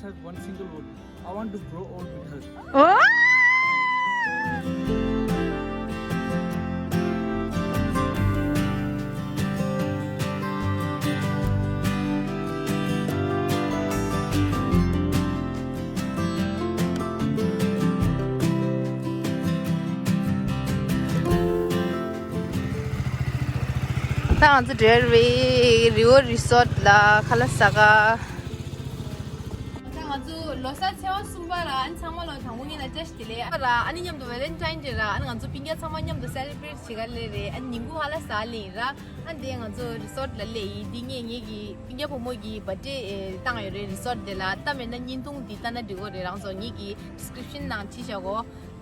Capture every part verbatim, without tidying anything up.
Have one single vote. I want to grow old with her. Oh! ད་ང་ཚོ་འབྲེལ་བའི་རི་བོ་རི་སོར་ལ་ཁ་ལག་ཟ་ག་ད་ང་ཚོ་ལོ་གསར་ཚེས་པ་གསུམ་པ་ར། ཨ་ནི་ཚང་མ་ལོ་དང་པོ་ཉིད་ལ་བཀྲ་ཤིས་བདེ་ལེགས་ར། ཨ་ནི་མཉམ་དུ་Valentine Day ར། ཨ་ནི་ང་ཚོ་སྤུན་ཀྱག་ཚང་མ་མཉམ་དུ་celebrate བྱེད་ག་སླེབས་རེད། ཨ་ནི་ཉིན་གུང་ཧ་ལ་ཟ་ལེ་ཡིན་ར། ཨ་ནི་དེ་ང་ཚོ་རི་སོར་ལ་སླེབས་ཡིན། འདི་ངས་ངེད་ཀྱི་སྤུན་ཀྱག་བུ་མོ་གི་birthday བཏང་ཡོད་རེད། རི་སོར་དེ་ལ་ལྟ་མེད་ན་བརྙན་ཐུང་འདི་ལྟ་ན་འགྲིག་གོ་རེད། རང་ཚོ་ངེད་ཀྱི་description ནང་བྲིས་བཞག་གོ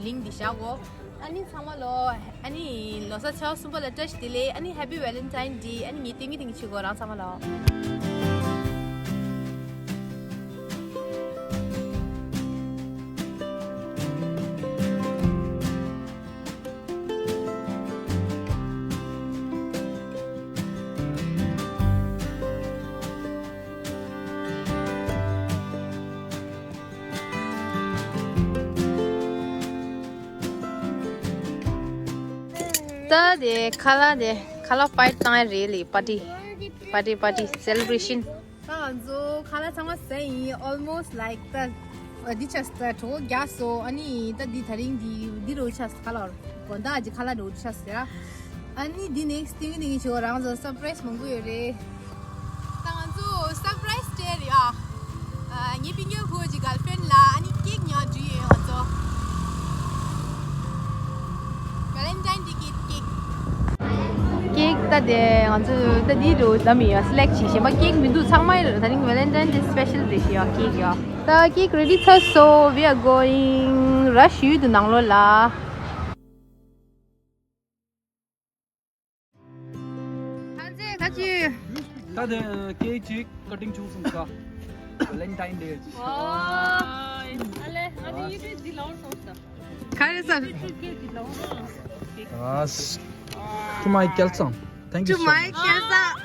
link འདི་བཞག་གོ་ཨ་ནི་ཚང་མ་ལོ། ཨ་ནི་ལོ་གསར་ཚེས་པ་གསུམ་པ་ལ་བཀྲ་ཤིས་བདེ་ལེགས། ཨ་ནི་Happy Valentine Day། ཨ་ནི་ངས་ཏིང་ངེ་ཏིང་ངེ་བྱེད་གོ་རང་ཚང་མ་ལོ། ད་དེ་ཁ་ལག་དེ་ཁ་ལག་fight བཏང་ཡ་རེད་ལེ། party party party celebration། ད་ང་ཚོ་ཁ་ལག་ཚང་མ་ཟ་ཡིན། almost like ད་འདི་ཆགས་ད་གྲོད་ཁོག་རྒྱགས་སོ། ཨ་ནི་ད་འདི་ད་རིང་འདི་འདི་རུ་ཆགས་ཁ་ལག་དགོང་དག་ཅིག་ཁ་ལག་འགྲོ་ཆགས་ཟེར། ཨ་ནི་འདི་next thing འདི་ངས་ཆོ་རང་ཚོ་surprise མང་པོ་ཡོད་རེད། ད་ང་ཚོ་surprise སྤྲད་རེད་ཨ། ཨ་ངའི་སྤུན་ཀྱག་ཕུ་བོ་གི་girlfriend ལ་ཨ་ནི་cake ཉོ་འགྲོ་ཡོད་ང་ཚོ། Valentine Day cake cake། cake ད་དེ་ང་ཚོ་ད་འདི་རུ་ད་མི་ཡ་select བྱེད་ཤེས་མ། cake མི་འདུག་ཚང་མ་ཡ་ད་རིང་Valentine Day special རེད་ཤེས་ཡ་cake ཡ། ད་cake ready ཚར་སོང་། We are going rush ཡོད་དུ་ནང་ལོགས་ལ། ད་དེ་cake ཅིག་cutting བྱུང་སོང་ས། Valentine Day ཨ་ལེ། ཨ་ནི་ཡི་གེ་འདི་ལོངས་སོང་ས། ག་རེ་ཟ། ཨ། To my Kelsang. Thank you so much. To my Kelsang.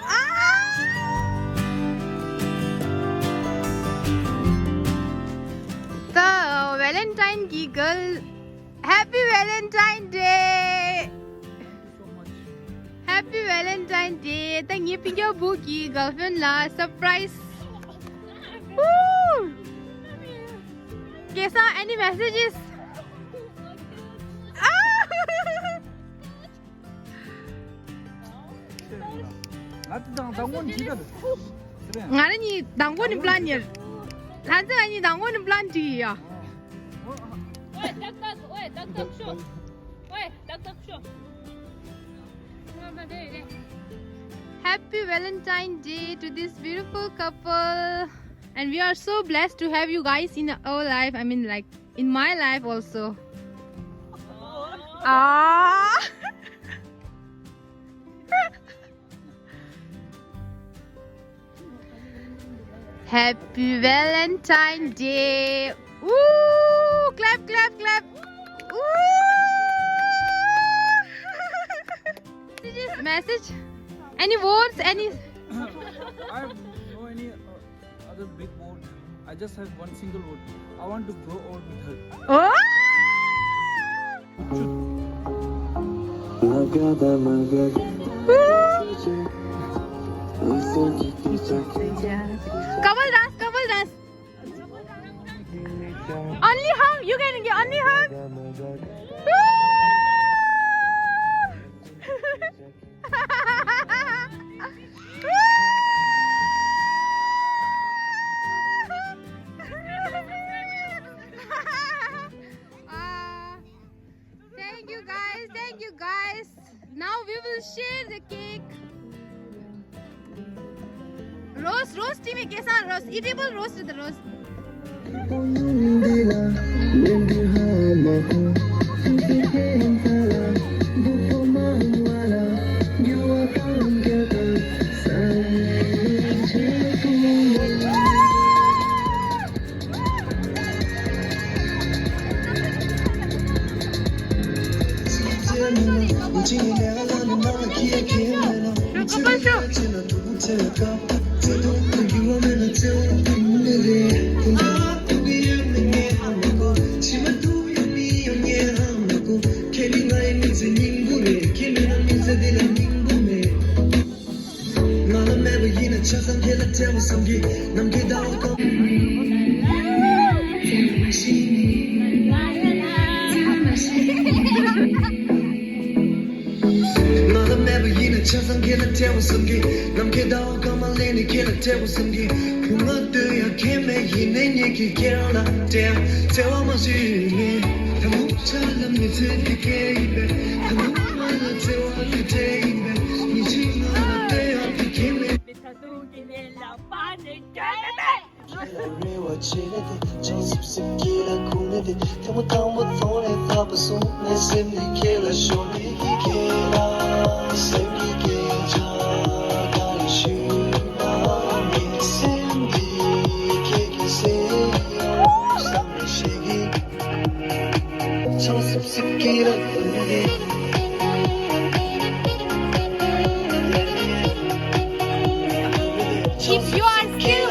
ད་Valentine གི་girl Happy Valentine Day. Happy Valentine Day. ད་ངའི་སྤུན་ཀྱག་བུ་གི་girlfriend ལ་surprise. Woo! Kelsang, any messages? ང་དང་དང་པོ་འདི་ག་ང་རང་གཉིས་དང་པོ་ནས་plan ཡིན། ལྷ་མཛེས་ང་གཉིས་དང་པོ་ནས་plan བྲིས་ཡ། ཨོའེ་ཏག་ཏག་ཨོའེ་ཏག་ཏག་ཤོ། ཨོའེ་ཏག་ཏག་ཤོ། Happy Valentine Day to this beautiful couple. And we are so blessed to have you guys in our life. I mean, like, in my life also. Ah. Happy Valentine Day. Woo! Clap, clap, clap. Woo! Message? Any words? Any? I have no any uh, other big word. I just have one single word. I want to grow old with her. Oh! Couple dance, couple dance. Only hug, you can get only hug. Woo! Ah, thank you guys, thank you guys. Now we will share the cake. Rose, rose, team, कैसा rose? Edible rose with the rose. Couple show. ང་ལ་མེད་པ་ཡིན་ན་ཆ་ཚང་ཁྱེད་ལ་སྤྲད་པ་བསམ་གི། ནམ་མཁའི་ཟླ་བ་སྐར་མ་ལེན་ནས་ཁྱེད་ལ་སྤྲད་པ་བསམ་གི། བུ་ང་སྟོན་ཡ་ཁྱེད་མེད་ཡིན་ནའི་ངེད་ཀྱིས་ཁྱེད་རང་ལ་སྤྲད་ཡ་བརྩེ་བ་མ་བྱེད་མེད། ད་མུ་ཆ་ལ་མི་ཚེ་འདི་སྐྱེལ་ཡིན་པས། ད་མུ་མ་ལ་བརྩེ་བ་འདི་སྤྲད་ཡིན་པས། ཉི་ཕྱི་ང་ལ་སྟོན་ཡ་འདི་ཁྱེད་མེད། ད་དུང་གི་ལས་ལ་པ་ནས་འགྲོ་མེད་པས། རེ་བ་བྱེད་ནས་དེ་ཅང་སིབ་སིབ་ཀྱི་ལ་ཁུག་ནས་དེ་ཐེངས་མ་དང་པོ་མཐོང་ནས་ལྷག་པ་སོང་ནས་སེམས་ནི་ཁྱེད་ལ་ཤོར་ནས་ཡི་གེ་ལ་སེམས་ཀྱི་སྐད་ཆ་ག་རེ་ཞུ་ན་མི་སེམས་འདི་ཁྱེད་ཀྱི་སེམས་ཡོད་བསམ་ནས་ཤེས་ཀྱི། ཅང་སིབ་སིབ་ཀྱི་ལ་ཁུག་ནས་དེ། If you are still